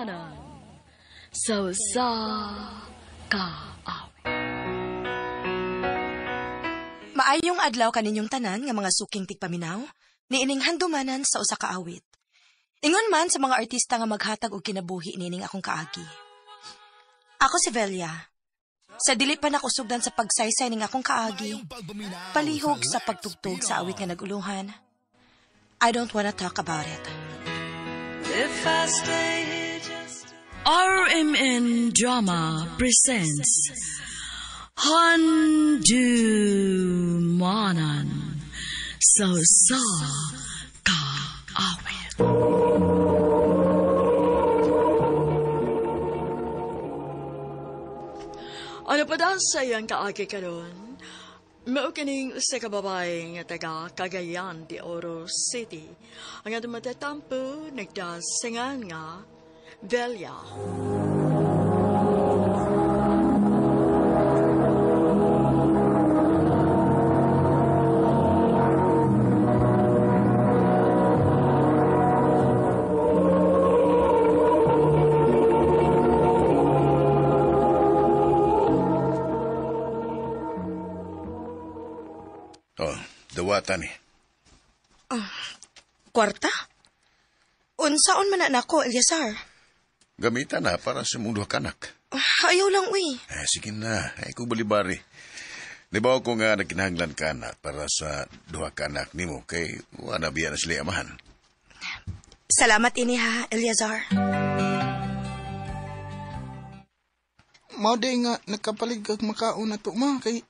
Handumanan sa usa ka awit. Maayong adlaw kaninyong tanan nga mga suking tigpaminaw, niining handumanan sa usa ka awit. Ingon man sa mga artista nga maghatag og kinabuhi niining akong kaagi. Ako si Velia. Sa dili pa nakusugdan sa pagsaysay ning akong kaagi, palihog sa pagtugtog sa awit nga naguluhan. I don't wanna talk about it. If I stay here just RMN Drama presents Handumanan sa usa ka awit. Ano pa daw sa iyang kaagi karon? Mao kining usa ka babae nga taga Cagayan de Oro City. Ang atong matatampo nagdasingan nga Velia. Oh, dawatan ni. Kwarta? Unsaon man na nako, Eleazar? Gamitan na para sa mong duha ka anak. Ayaw lang, uy. Eh, sige na. Ay, kung balibari. Libaw ko nga nagkinahanglan ka na para sa duha ka anak nimo kay wala biya na sila amahan. Salamat ini ha, Eleazar. Mao day nga nagkapalig kag makaon na to, ma. Kay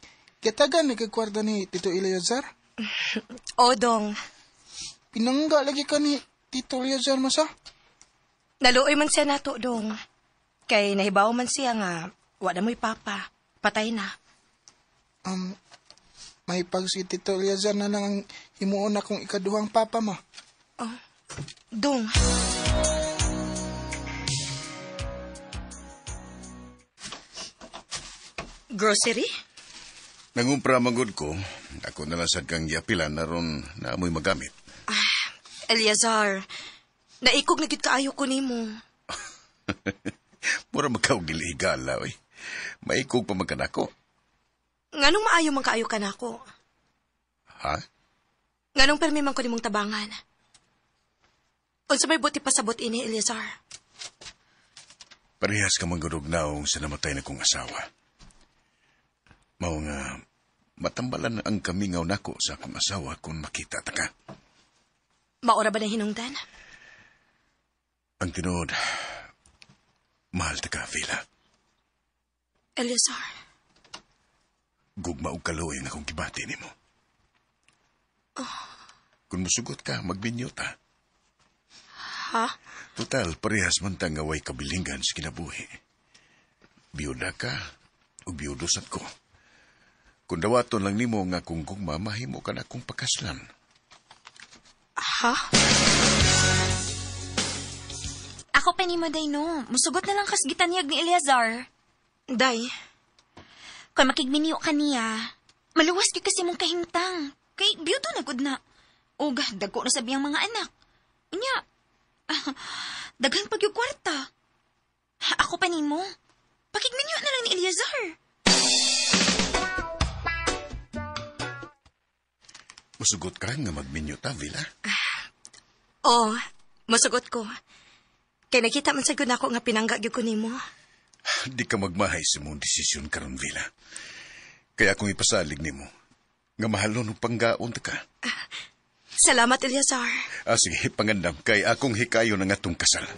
kitagan nagkakwarta ni Tito Eleazar. O, dong. Pinangga lagi ka ni Tito Eleazar, masa. Naluoy man siya nato, dong. Kay nahibaw man siya nga, wala mo'y papa. Patay na. May pag si Tito Eleazar na lang ang himuon akong ikaduhang papa, ma. Oh, dong. Grocery? Nangumpra manggod ko, ako na lang sad kang giapilan na ron na amoy magamit. Eleazar, naikog na gid kaayo ko nimo. Mura magkaog dili higala, oy. Maikog pa man kanako. Nganong maayo man kaayo kanako? Ha? Nganong permi man ko nimong tabangan? Unsa may buti pasabot ini, Eleazar? Parehas ka manggod og naong sa namatay na kong asawa. Mao nga matambalan ang kamingaw nako sa akong asawa kung makita ta ka. Maora ba na hinungdan? Ang tinuod, mahal ta ka, Vila. Eleazar. Gugma og kaluoy ang akong gibati nimo. Oh. Kung musugot ka, magbinyo ta. Ha? Total, parehas man ta nga way kabilingan sa kinabuhi. Biyuda ka, o biyudo sad ko. Kung dawaton lang nimo nga akong gugma, mahimo ka na akong pakaslan. Ha? Ako pa nimo, Day, no. Musugot na lang kas gitanyag ni Eleazar. Day? Kung makigminiyo ka niya, maluwas gyud kasi mong kahimtang. Kay biyudo na gud na. Uga, dagko na sabi ang mga anak. Unya, daghan pag yung kwarta. Ako pa nimo. Pakigminyo na lang ni Eleazar. Musugot ka nga magminyo ta, Vila? Oo, musugot ko. Kay nakita man sa gud nako nga pinangga gyud ko nimo. Di ka magmahay sa mong desisyon karon, Vila. Kaya akong ipasalig nimo nga mahalon og panggaon ta ka. Salamat, Eleazar. Sige, pangandam kay akong hikayon ang atong kasal.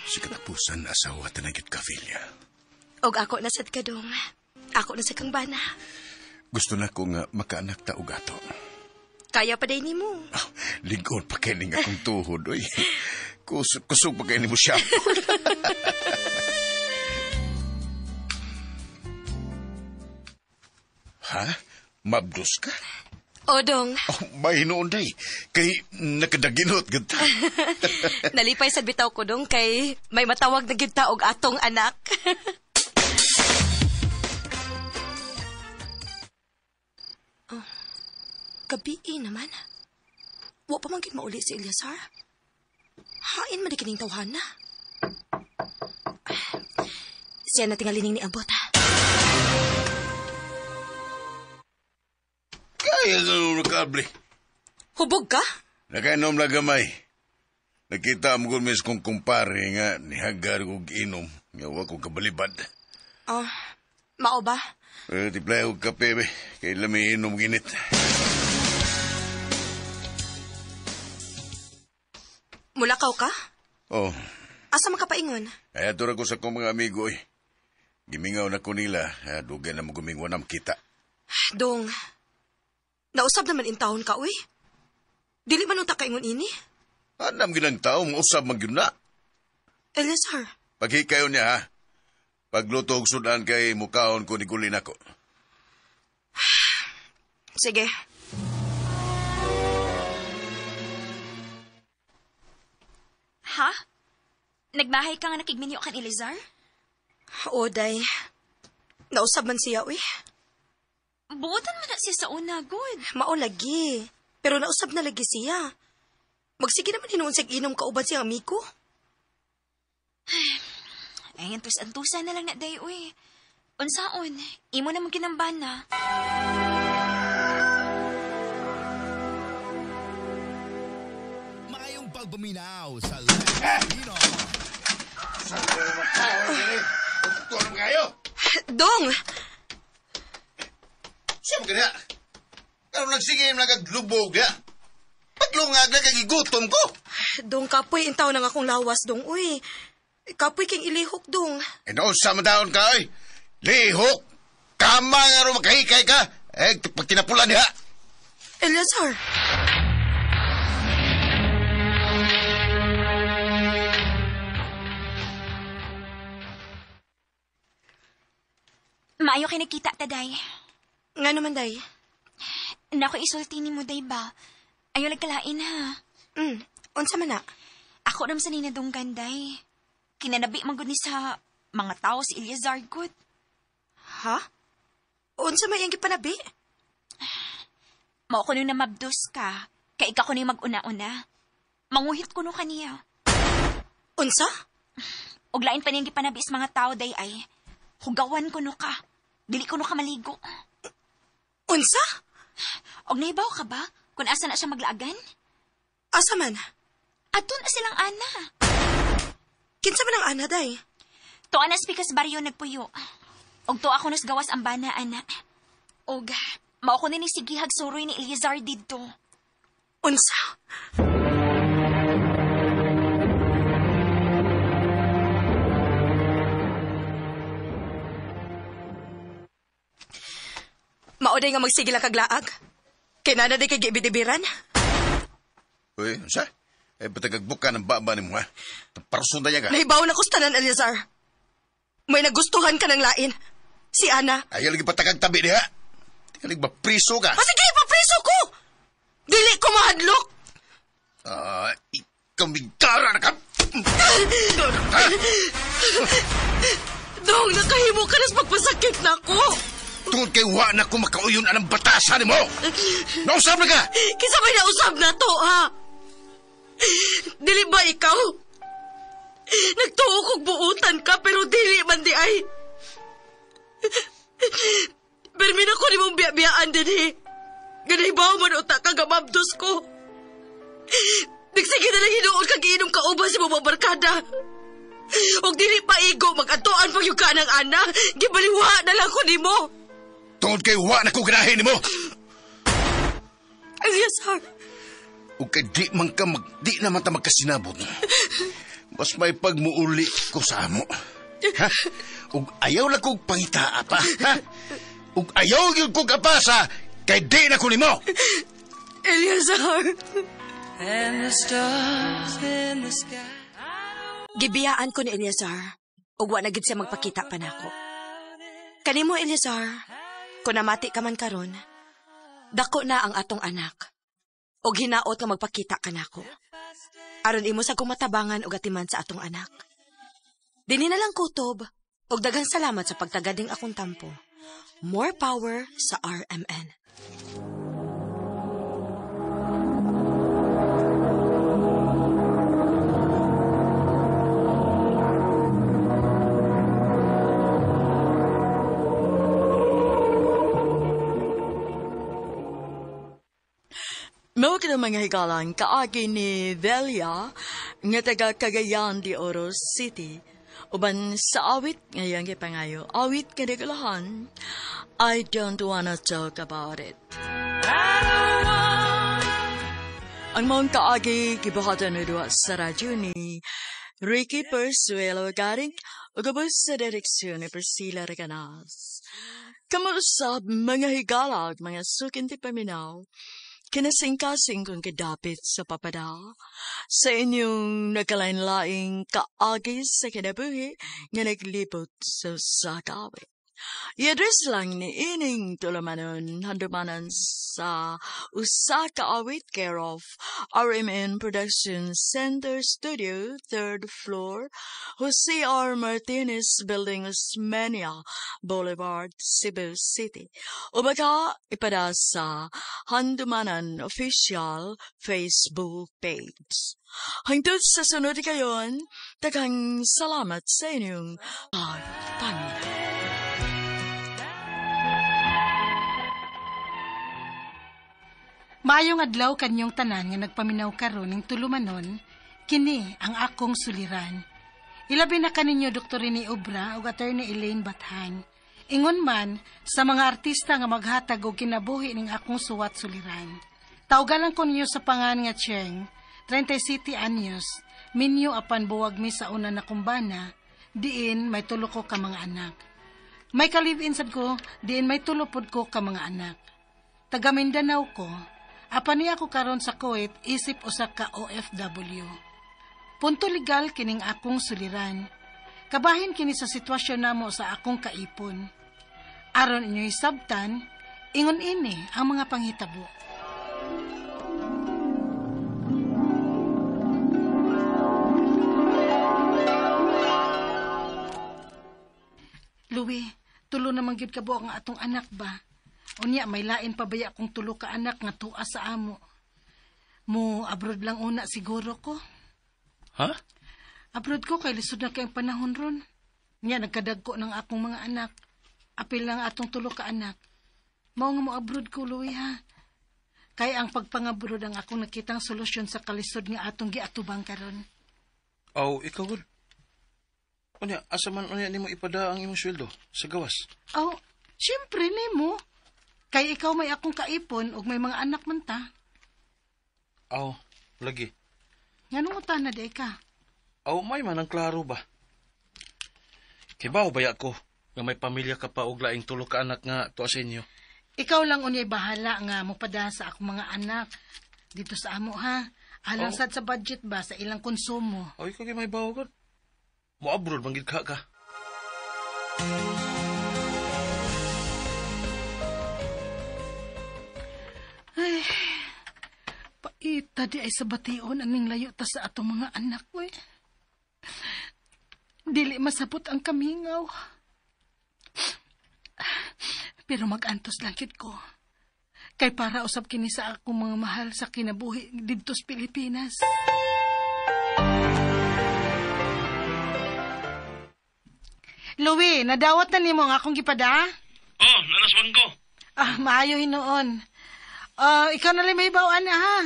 Sa katapusan, asawa tanagit ka, Vilya. Og ako na sad ka, dong. Ako na sa kang bana. Gusto na ko nga makaanak ta og ato. Kaya pa day nimo. Oh, ligon pa kining akong tuhod, oy. Kusog pa kayo ni mo siya. Ha? Mabdos ka? O, Dong. Oh, may hinuon day. Kay nakadaginot gud ta. Nalipay sa bitaw ko, Dong, kay may matawag na gyud ta og atong anak. Oh, gabii naman. Wa pa man gyud mauli si Eleazar. Hain man di kining tawhana. Siya na tingalining ni Abot, ha? Kaya ganun kable. Hubog ka? Nakainom lang gamay. Nakita mo ko mis kong kumpare nga nihagar og inom. Nga wa ko kabalibad. Oh, mao ba? Eh, tiplay og kape, be. Kay lami inom ginit. Mulakaw ka? Oh. Asa makapaingon? Ay, ato ra ko sa kong mga amigo, eh. Gimingaw na ko nila. Dugay na mo gumingwa na makita. Dong, nausab naman in taon ka, uy. Dili man unta kaingon ini. Anam ginang tao, mausab man gyud na. Eleazar. Paghikayo niya, ha? Pagluto og sudan kay mukaon ko ni gulin ako. Sige. Ha? Nagbahay ka nga nakigminyo kan Eleazar? Oo, day. Nausab man siya, uy. Buotan man na siya sa una, good. Mao lagi. Pero nausab na lagi siya. Magsige naman hinuon siyang inom kauban siyang amigo. Ay, antus-antusa na lang na, day, uy. Unsaon, imo na mong ginamban na. Maayong pagpaminaw sa Latino. Tulong kayo! Dong! Siya mo kanya? Karoon nagsige nagaglubog ya. Paglungag na kagigutom ko. Dong, kapoy intaw nang akong lawas, Dong. Uy, kapoy king ilihok, Dong. E noon sa madaon ka, oy. Lihok! Kama nga ro makahikay ka. Eh, pag tinapulan niya. Eleazar! Maayo kay nakita, taday. Nga naman, day. Nako, isulti ni mo, day ba? Ayaw nagkalain, ha? Unsa man na? Ako ram sa ninadunggan, day. Kinanabi man gud ni sa mga tao si Eleazar, good. Ha? Unsa may iyang gipanabi? Mao ko nung namabdos ka, kay ikaw ko nung mag-una-una. Manguhit ko nung kaniya. Unsa? Og lain pa niyang gipanabi sa mga tao, day ay. Hugawan ko no ka. Dili ko no ka maligo. Unsa? Og naibaw ka ba? Kung asa na siya maglaagan? Asa man? Ato na silang ana. Kinsa man ang ana, day? Tuwa na spikas baryo nagpuyo. Og tuwa ako nasgawas ang bana, ana. Og mao ko ni sigihag suroy ni Eleazar didto. Unsa? Mao day nga magsige lang kaglaag. Kay nana day kay giibidibiran. Uy, unsa? Eh, patagagbuka ng baba ni mo, ha? Parson na niya ka. Nahibaw na ko sa tanan, Eleazar. May nagustuhan ka ng lain. Si Ana. Ayaw lagi patagag tabi niya. Tingalig ba priso ka? Ah, sige, ipapriso ko! Dili ko mahadlok! Ah, ikaw migara na ka! Dong, nakahimo ka na sa pagpasakit na ako! Tungod kay wa na ko makauyon anang batasan mo! Nausap na ka! Kinsa may nausap na to, ha? Dili ba ikaw? Nagtuo kog buutan ka, pero dili man di ay. Bermin ako ni mong biya-biyaan din, he. Ganahibaw man uta ka gamabdos ko. Nagsige na lang hinuon kag iinom ka uban sa mga barkada. Og dili pa igo, mag-atuan pag yung ka ng ana. Gibaliwa na lang ko nimo. Tungod kay wa na ko ganahin nimo. Eleazar. Ug kay di man ka mag, di naman ta magkasinabot. Mas may pagmuuli ko sa amo. Ha? Ug ayaw na kog pangitaa pa. Ha? Ug ayaw gyud kog apasa kay di na ko nimo. Eleazar. And the stars in the sky. Gibiyaan ko ni Eleazar, ug wa na gid siya magpakita pa nako. Kanimo, Eleazar, kung namati ka man karon, dako na ang atong anak. Og hinaot nga magpakita ka nako. Aron imo sa kumatabangan og atiman sa atong anak. Dinhi na lang kutob, og daghang salamat sa pagtagading akong tampo. More power sa RMN. Mao kini mga higalan kaagi ni Velia nga taga Cagayan de Oro City. Uban sa awit ngayang gipangayo, awit kadagulahan, I don't wanna talk about it. Ang maong kaagi gibuhatan na duha sa radyo ni Ricky Persuelo Garing ug ubos sa direksyon ni Priscilla Reganas. Kamusta mga higala ug mga sukin ti paminaw, kinasingkasing kong kadapit sa papada, sa inyong nagkalain-laing kaagi sa kinabuhi nga naglibot sa sakawit. I-address lang ni ining tulumanon handumanan sa usa ka awit care of RMN Production Center Studio, 3rd floor, Jose R. Martinez Building, Osmeña Boulevard, Cebu City. O baka ipada sa Handumanan Official Facebook page. Hangtod sa sunod kayon, daghang salamat sa inyong pagpaminaw. Maayong adlaw kanyong tanan nga nagpaminaw karon ning tulumanon, kini ang akong suliran. Ilabi na kaninyo Dr. Rene Obra ug Attorney Elaine Bathan. Ingon man sa mga artista nga maghatag og kinabuhi ning akong suwat suliran. Tawgalan ko ninyo sa pangan nga Cheng, 37 anyos, minyo apan buwag mi sa una na kumbana, diin may tulo ko ka mga anak. May ka-live-in sad ko, diin may tulo pod ko ka mga anak. Taga Mindanao ko, apan niya ako karon sa Kuwait, isip usa ka OFW. Punto legal kining akong suliran. Kabahin kini sa sitwasyon namo sa akong kaipon. Aron inyo'y sabtan, ingon ini ang mga panghitabo. Louie, tulo naman gyud kabuok ang atong anak ba? Unya, may lain pa baya kung tulo ka anak nga tuwa sa amo. Mo abroad lang una siguro ko. Ha? Abroad ko kay lisod na kayong panahon ron. Nya, nagkadagko ng akong mga anak. Apil lang atong tulo ka anak. Mao nga mo abroad ko, Louie, ha? Kay ang pagpangabrod ang akong nakitang solusyon sa kalisod nga atong giatubang karon. Aw, ikaw gud. Unya, asa man unya nimo ipada ang imong sweldo sa gawas? Aw, siyempre nimo. Kay ikaw may akong kaipon ug may mga anak man ta. Aw, lagi. Nganong utana di ka? Aw, may man ang klaro ba? Kay bao baya ko nga may pamilya ka pa og laing tulo ka anak nga tuwa sa inyo. Ikaw lang unyay bahala nga mopada sa akong mga anak dito sa amo ha. Alang sad sa budget ba sa ilang konsumo. Aw, ikaw kay may bawo gud. Mo abroad man gid ka ka. Ay, paita di ay sa bation aning layo ta sa atong mga anak, we. Dili masabot ang kamingaw. Pero mag-antos lang yun ko. Kay para usab kini sa akong mga mahal sa kinabuhi didto sa Pilipinas. Louie, nadawat na nimo ang akong gipada? Oh, nanas bangko. Ah, maayo hinuon. Ikaw na lang may bawaan na ha.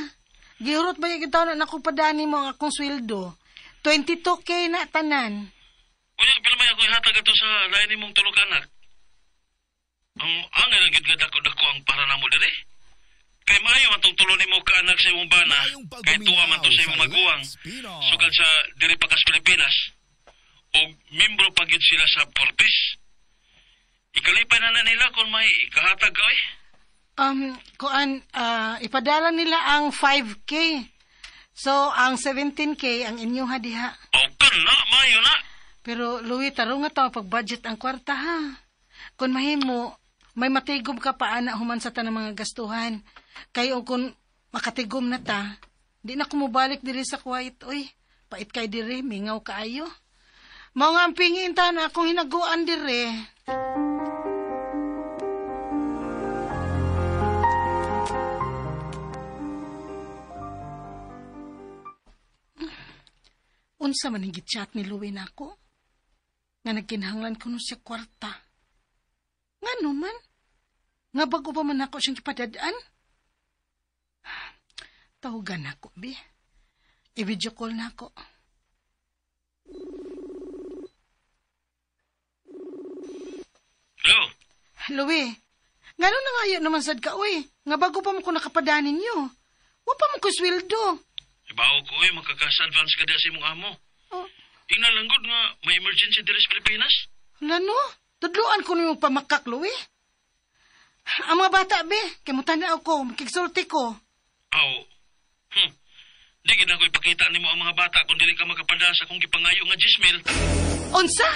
Gihurot ba yung taon na ako padani mo ang akong sweldo? 22K na tanan. Unya, pero may ako ihatag ato sa lain nimong tulo ka anak. Ang angay lang gyud nga dako-dako ang para namo diri. Kay maayo man tong tulo nimo ka anak sa imong bana, kay tuwa man to sa imong maguwang. Sugad sa diri pa kas Pilipinas. Og membro pa gyud sila sa Porpis. Ikalipay na na nila kung may ikahatag ka eh. Kuan, ipadala nila ang 5K. So, ang 17K ang inyuha diha. O kana, maayo na. Pero, Louie, tarong nga taw pag-budget ang kwarta, ha? Kung mahimo, may matigom ka pa ana human sa tanang mga gastuhan. Kay o kung makatigom na ta, di na kumubalik diri sa Kuwait, oy. Pait kay diri, mingaw kaayo. Mao nga ang pingin ta na akong hinaguan diri. Unsa man ang gitchat ni Louie nako? Nga nagkinahanglan ko no siya kwarta. Nga no man? Nga bago pa man ako siyang ipadadaan? Tawagan ako, bi. I-video call na ako. Hello? Louie, nga no nangayo naman sad ka, uy. Nga bago pa mo ko nakapadanin niyo. Wa pa mo ko sweldo. Ibaw ko, oy, magkakas-advance ka diya sa imong amo. Oh. Tingnan lang gud nga may emergency diri sa Pilipinas. Hala no, tudluan ko niyong pamakak, Louie. Ang mga bata, be, kay mutanaw ko, makigsulti ko. Aw. Di gid ako ipakita nimo ang mga bata kung dili ka makapada sa akong gipangayo nga 10,000. Unsa?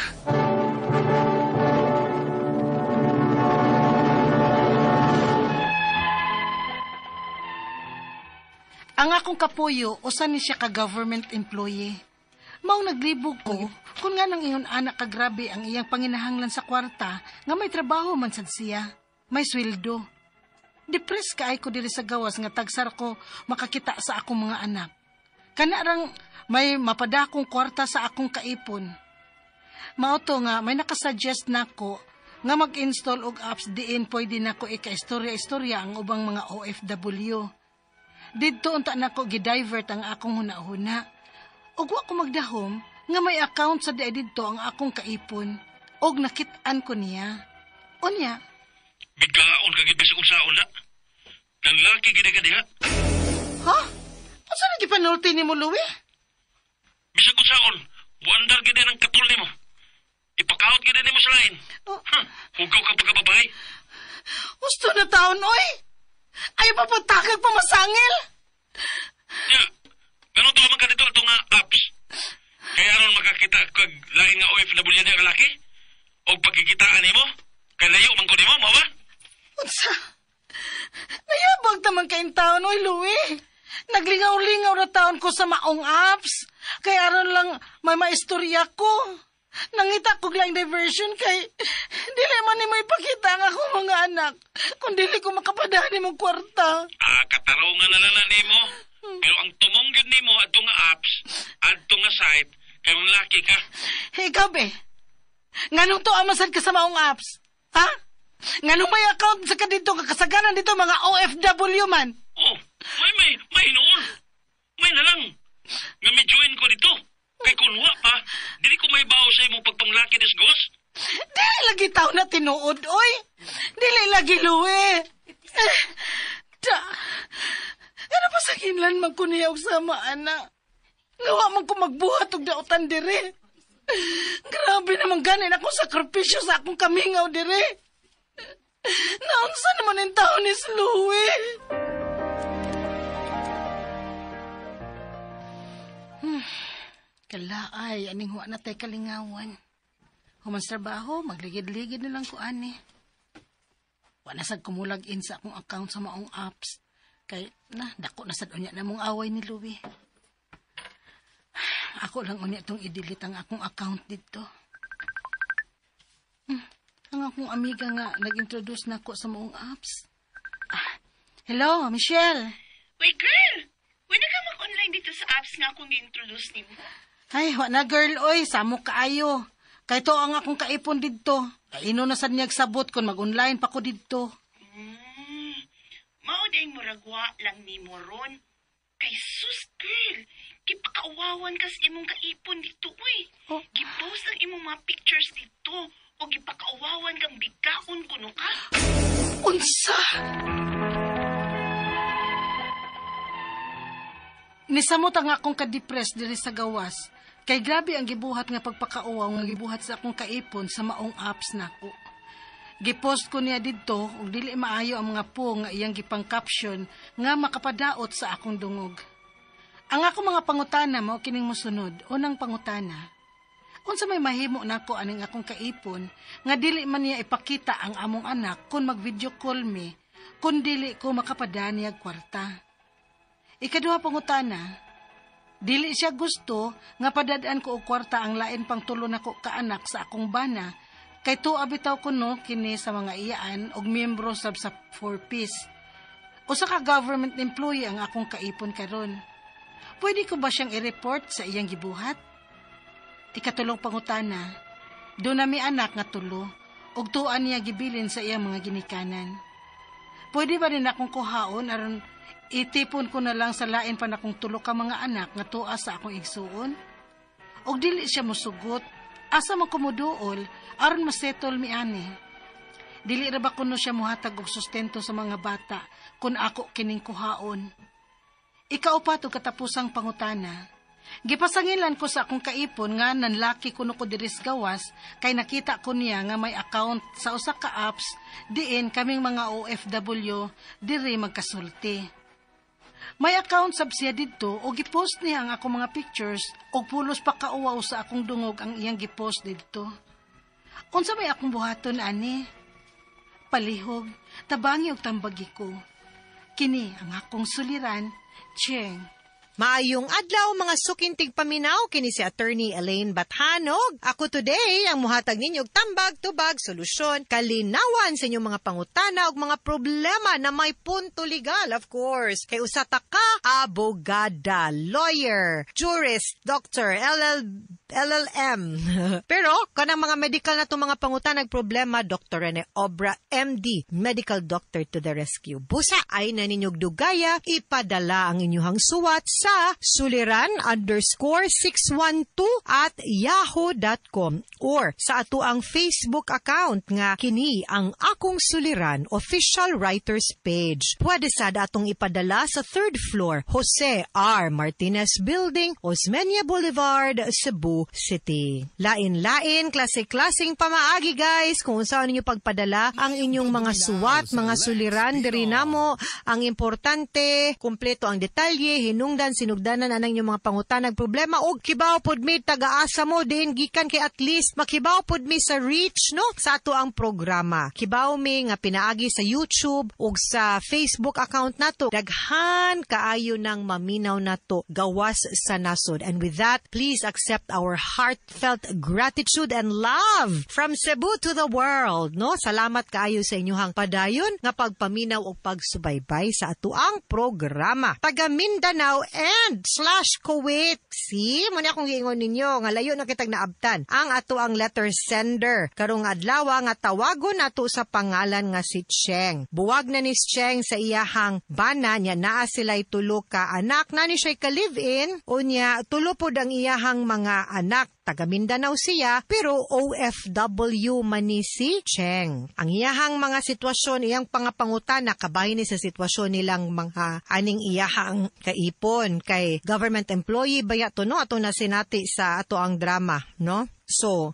Ang akong kapuyo, usa ni siya ka government employee. Mao naglibog ko, kung nga nang ingon anak ka grabe ang iyang panginahanglan sa kwarta, nga may trabaho man sad siya, may sweldo. Depressed kaay ko diri sa gawas nga tagsar ko makakita sa akong mga anak. Kana rang may mapadakong kwarta sa akong kaipon. Mao to nga may nakasuggest nako nga mag-install og apps diin pwede nako ika-istorya-istorya ang ubang mga OFW. Didto unta nako gidivert ang akong huna-huna. Ug wa ko magdahom nga may account sa diay didto ang akong kaipon og nakit-an ko niya. Unya, Bigkaon ka gid bisag unsaon na. Nanglaki gid ka diha. Ha? Unsa na gipanulti nimo, Louie? Bisag unsaon, buandar gid ang katul nimo. Ipakaot gid nimo sa lain. Oh. Ha, hugaw kang pagkababae. Gusto na taon, oy! Ayaw pa patakag pamasangil! Ya, ganun to man ka dito atong nga apps. Kaya aron makakita kag lain nga OFW niya kalaki? Og pagkikitaan nimo? Kay layo man ko nimo, mao ba? Unsa? Nayabag taman kayong taon, oy, Louie. Naglingaw-lingaw na taon ko sa maong apps. Kaya aron lang may maistorya ko. Nangita ko lang diversion kay dili man ni may pakita ang akong mga anak kung dili ko makapadahan nimong kwarta. Ah, katarungan na lang na nimo. Pero ang tumong gyud nimo adto nga apps, adto nga site, kay laki ka. Hey, ikaw be. Nganong to amasan ka sa maong apps? Ha? Nganong may account sa ka dito, kakasaganan dito mga OFW man? Oh, may noon. May na lang. Nga may join ko dito. Kay kunwa pa, dili ko may bawo sa imong pagpanglaki des gos. Dili lagi tao na tinuod, oy. Dili lagi luwi. Da. Ano pa sa kinlan man ko niya og sama, ana? Ngawa man ko magbuhat og dautan dire. Grabe naman ganin akong sakripisyo sa akong kamingaw dire. Naunsa naman ang taon ni Louie. Kalaay, aning huwa na tay kalingawan. Human sa trabaho, magligid-ligid na lang ko ani. Wa na sad kumulag in sa akong account sa maong apps. Kay, na, dako na sad unya na mong away ni Louie. Ako lang unya itong i-delete ang akong account dito. Ang akong amiga nga nag-introduce na ko sa maong apps. Ah, hello, Michelle. Wait, girl! Wala ka mag-online dito sa apps nga akong i-introduce nimo. Ay, wa na girl, oy, samo kaayo. Kay to ang akong kaipon didto. Kaino na sad niyag sabot kung mag-online pa ko didto. Mao day muragwa lang nimo ron. Kay sus, girl, gipakauwawan kas imong kaipon dito, uy. Oh. Gipost ang imong mga pictures dito o gipakauwawan kang bigaon kuno ka. Unsa? Nisamot ang akong ka-depress diri sa gawas. Kay grabe ang gibuhat nga pagpakauwaw nga gibuhat sa akong kaipon sa maong apps nako. Gipost ko niya didto ug dili maayo ang mga po nga iyang gipang-caption nga makapadaot sa akong dungog. Ang ako mga pangutana mao kining mosunod. Unang pangutana, unsa may mahimo nako aning akong kaipon nga dili man niya ipakita ang among anak kung mag-video call mi kung dili ko makapadani og kwarta? Ikaduha pangutana, dili siya gusto nga padad-an ko og kwarta ang lain pang tulo nako ka anak sa akong bana kay tuwa bitaw kuno kini sa mga iyaan og miyembro sab sa 4 Piece. Usa ka government employee ang akong kaipon karon. Pwede ko ba siyang i-report sa iyang gibuhat? Ikatulong pangutana, duna mi anak nga tulo, ug tuan niya gibilin sa iyang mga ginikanan. Pwede ba rin akong kuhaon aron itipon ko na lang sa lain pa nakong tulo ka mga anak nga tuwa sa akong igsuon? Og dili siya mosugot, asa man ko moduol aron masettle mi ani? Dili ra ba kuno siya muhatag og sustento sa mga bata kung ako kining kuhaon? Ikaupat ug katapusang pangutana, gipasangilan ko sa akong kaipon nga nanlaki kuno ko diri sa gawas kay nakita ko niya nga may account sa usa ka apps diin kaming mga OFW diri magkasulti. May account sab siya didto o gipost niya ang akong mga pictures og pulos pa kauwaw sa akong dungog ang iyang gipost didto. Unsa may akong buhaton ani? Palihog, tabangi og tambagi ko. Kini ang akong suliran, Cheng. Maayong adlaw, mga suking tigpaminaw, kini si Attorney Elaine Bathanog. Ako today ang muhatag ninyo og tambag, tubag, solusyon, kalinawan sa inyong mga pangutana ug mga problema na may punto legal, of course. Kay usa ta ka abogada, lawyer, jurist, doctor, LL, LLM. Pero kanang mga medical na itong mga pangutana problema, Dr. Rene Obra, MD, medical doctor to the rescue. Busa ay na ninyog dugaya, ipadala ang inyong suwat sa suliran_612@yahoo.com or sa ato ang Facebook account nga kini ang Akong Suliran Official Writers Page. Pwede sad atong ipadala sa third floor, Jose R. Martinez Building, Osmeña Boulevard, Cebu City. Lain-lain, klase-klaseng pamaagi, guys, kung saan ninyo pagpadala ang inyong mga suwat, mga suliran diri namo. Ang importante, kumpleto ang detalye, hinungdan, sinugdanan anang inyong mga pangutanag problema og kibaw pod mi taga-asa mo diin gikan kay at least makibaw pod mi sa reach, no, sa ato ang programa. Kibaw mi nga pinaagi sa YouTube ug sa Facebook account nato daghan kaayo nang maminaw nato gawas sa nasod. And with that, please accept our heartfelt gratitude and love from Cebu to the world, no? Salamat kaayo sa inyong padayon nga pagpaminaw ug pagsubaybay sa ato ang programa. Taga Mindanao and/Kuwait. See, mao akong giingon ninyo nga layo na kitag naabtan ang ato ang letter sender karong adlaw nga tawagon nato sa pangalan nga si Cheng. Buwag na ni Cheng sa iyahang bana niya, naa sila'y tulo ka anak na ni siya ka live-in, unya tulo pod ang iyahang mga anak. Taga Mindanao siya pero OFW man ni si Cheng. Ang iyahang mga sitwasyon, iyang pangapangutana kabahin ni sa sitwasyon nilang mga aning iyahang kaipon kay government employee baya to, no, ato na sinati sa ato ang drama, no? So,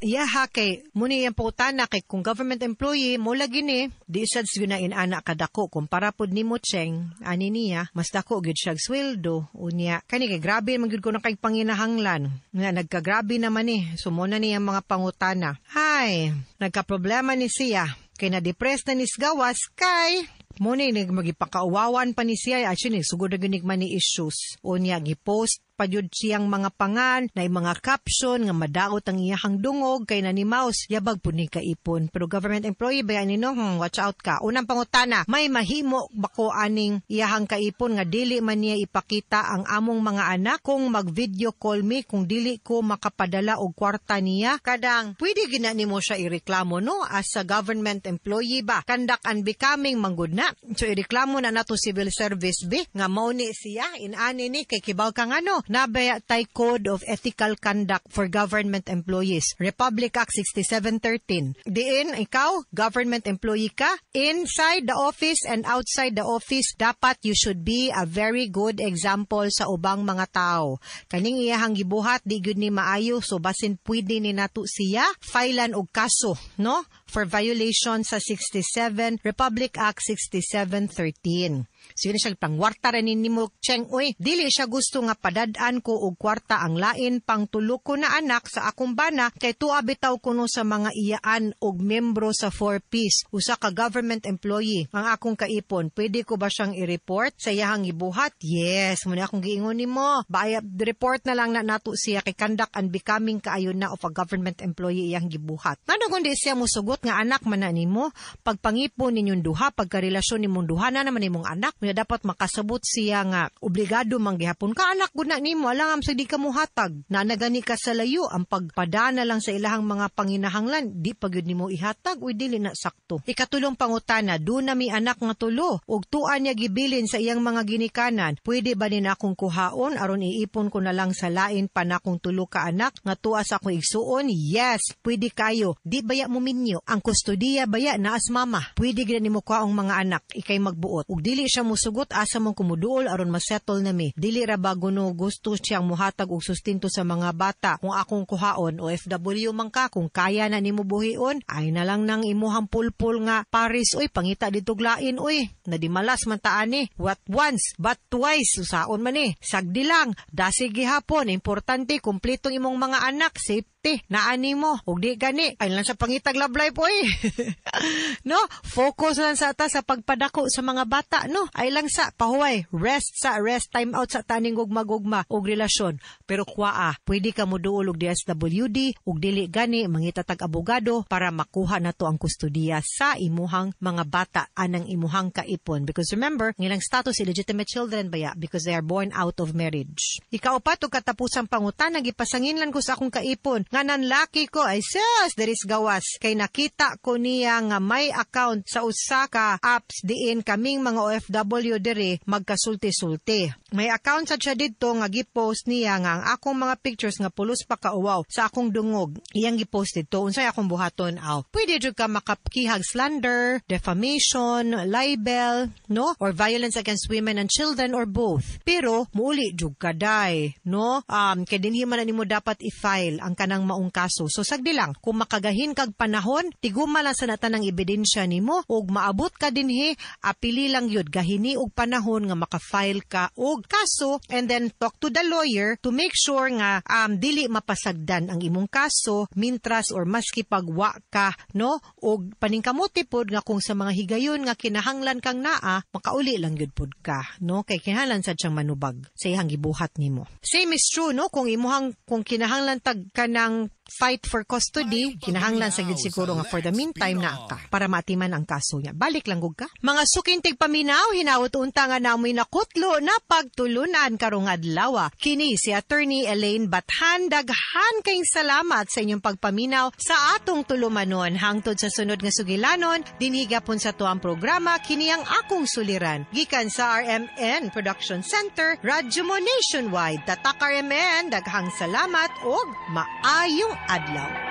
iyaha kay muni iyang pangutana kay kung government employee mo lagi ni di sad gyud na inana kadako kumpara pud nimo, Cheng. Ani niya mas dako gyud siya sweldo. Unya kani kay grabe man gyud ko na kay panginahanglan nga nagkagrabe naman ni. So mo na niya mga pangutana. Hay, nagka-problema ni siya kay na-depress na nis gawas kay mo ni magipakauwawan pa ni siya. Actually, sugod na gyud man ni issues. Unya gipost pa jud siyang mga pangan na mga caption nga madaot ang iyahang dungog kay na ni mouse yabag pud ni kaipon pero government employee ba ni, no? Watch out ka. Unang pangutana, may mahimo ba ko aning iyahang kaipon nga dili man niya ipakita ang among mga anak kung mag video call me kung dili ko makapadala og kwarta niya? Kadang pwede gina nimo siya ireklamo, no, as a government employee ba, conduct unbecoming manggod na. So ireklamo na nato civil service bi nga mao ni siya inani ni kay kibaw ka ngano nabaya tay Code of Ethical Conduct for Government Employees, Republic Act 6713, diin ikaw government employee ka, inside the office and outside the office dapat you should be a very good example sa ubang mga tao. Kaning iyahang gibuhat di gyud ni maayo, so basin pwede ni nato siya filean og kaso, no, for violation sa 67 Republic Act 6713. Sige na siya pangwarta ra ni nimo Cheng oy. Dili siya gusto nga padad-an ko og kwarta ang lain pang tulo ko na anak sa akong bana kay tuwa bitaw kuno sa mga iyaan og membro sa 4Ps, usa ka government employee. Ang akong kaipon, pwede ko ba siyang i-report sa iyahang gibuhat? Yes, muna akong giingon nimo. Baaya report na lang na nato siya kay conduct unbecoming kaayo na of a government employee iyang gibuhat. Ngano kundi siya musugot nga anak man na nimo, pagpangipon ninyong duha, pagkarelasyon nimong duha na naman nimong anak, nga dapat makasabot siya nga obligado man gihapon ka anak gud na nimo, alam sa di ka muhatag. Na nagani ka sa layo, ang pagpadana lang sa ilahang mga panginahanglan, di pa gyud nimo ihatag, uy dili na sakto. Ikatulong pangutana, do na mi anak nga tulo, ug tuan niya gibilin sa iyang mga ginikanan, pwede ba ni akong kuhaon aron iipon ko na lang sa lain pa nakong tulo ka anak nga tuwa sa akong igsuon? Yes, pwede kayo. Di baya mo minyo. Ang kustodiya baya naas mama. Pwede gid nimo kuhaong mga anak, ikay magbuot. Ug dili siya musugot, asa mong kumuduol aron masettle na mi. Dili ra ba guno gusto siyang muhatag og sustento sa mga bata. Kung akong kuhaon, OFW man ka, kung kaya na nimo buhion, ay na lang nang imuhang pulpul nga Paris, oy, pangita dito lain, oy, nadimalas man taani. What once, but twice, usaon man ni. Sagdi lang, dasig gihapon, importante, kumpletong imong mga anak, safety, naani mo, ug di gani, ay lang sa pangitag love life, oy. No, focus lang sa ta sa pagpadako sa mga bata, no? Ay lang sa pahuway, rest sa rest, time out sa taning gugma-gugma og relasyon. Pero kwaa, pwede ka moduol og DSWD ug dili gani mangita tag abogado para makuha na to ang kustodiya sa imuhang mga bata anang imuhang kaipon. Because remember, ngilang status illegitimate children baya because they are born out of marriage. Ikaupat og katapusang pangutana, gipasanginlan ko sa akong kaipon nga nanlaki ko ay sus there is gawas kay nakita ko niya nga may account sa usa ka apps diin kaming mga OFW diri magkasulti-sulti. May account sa siya didto nga gipost niya nga ang akong mga pictures nga pulos pa kauwaw sa akong dungog. Iyang gipost didto. Unsay akong buhaton aw? Pwede jud ka makakihag slander, defamation, libel, no? Or violence against women and children or both. Pero muuli jud ka day, no? Kay dinhi man na nimo dapat i-file ang kanang maong kaso. So sagdi lang, kung makagahin kag panahon, tiguma lang sa natanang ebidensya nimo ug maabot ka dinhi, apili lang yun gahini og panahon nga maka-file ka og kaso and then talk to the lawyer to make sure nga dili mapasagdan ang imong kaso mintras or maski pagwa ka, no? Og paningkamuti pod nga kung sa mga higayon nga kinahanglan kang naa, makauli lang yun pod ka, no? Kay kinahanglan sad siyang manubag sa iyang gibuhat nimo. Same is true, no? Kung imuhang kung kinahanglan tag kanang fight for custody, kinahanglan sa gid siguro nga for the meantime na ka para maatiman ang kaso niya. Balik lang gug ka. Mga suking tigpaminaw, hinawot unta nga namoy nakutlo na pagtulunan karong adlaw. Kini si Attorney Elaine Bathan, daghan kayong salamat sa inyong pagpaminaw sa atong tulumanon. Hangtod sa sunod nga sugilanon, dinhi gapon sa tuang programa kini ang akong suliran. Gikan sa RMN Production Center, Radyo Mo Nationwide. Tatak RMN, daghang salamat og maayong adlaw.